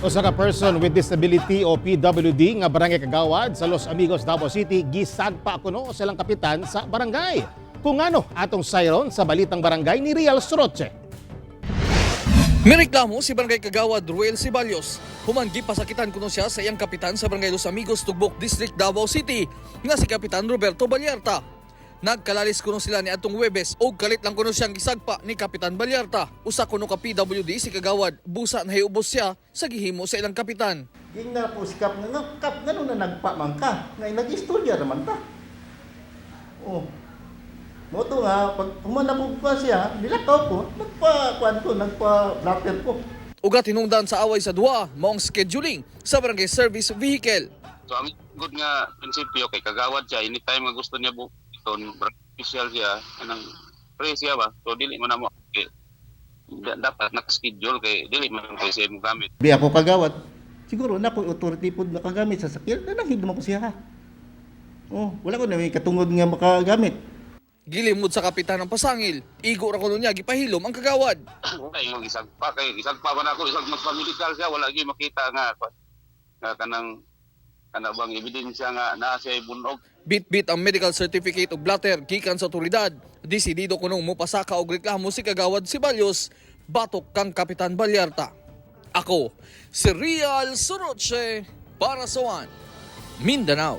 Usa ka person with disability o PWD nga barangay kagawad sa Los Amigos, Davao City, gisagpa kuno sa ilang kapitan sa barangay. Kung ano atong sayron sa Balitang Barangay ni Rial Soroche. Mireklamo si Barangay Kagawad Ruel Ceballos. Human gipasakitan kuno siya sa iyang kapitan sa Barangay Los Amigos, Tugbok District, Davao City, nga si Kapitan Roberto Balyarta. Nagkalalis kuno sila ni atong Webes og kalit lang kuno siyang gisagpa ni Kapitan Balyarta. Usa kuno ka PWD si Kagawad, busa nahiubos siya sa gihimo sa ilang kapitan. Ging na po si Kap nga, "Kap, ngano na nagpa man ka? Nga nag-istorya naman ta." Oh. Mo to nga pag human na po pa siya, nilakaw ko, nagpa kuan ko, nagpa blatter ko. Ugat hinungdan sa away sa duwa maong scheduling sa barangay service vehicle. So ang good nga prinsipyo kay kagawad siya, anytime nga gusto niya buton, official siya, anang free siya ba? So dili man na mo kay dapat naka-schedule kay dili man kay siya mo gamit. Di ako kagawad. Siguro na ko authority pod nakagamit sa sakyan, nanahid naman ko siya. Oh, wala ko na may katungod nga makagamit. Gilimod sa kapitan ng pasangil, igo ra kuno niya gipahilom ang kagawad. Wala yung isagpa kay isagpa man ako, isag mas medical siya, wala gyud makita nga nga kanang kana bang ebidensya nga naa siya bunog. Bit-bit ang medical certificate ug blatter gikan sa otoridad. Desidido kunong mopasaka og reklamo si Kagawad Ceballos batok kang Kapitan Balyarta. Ako, si Rial Soroche para sa One, Mindanao.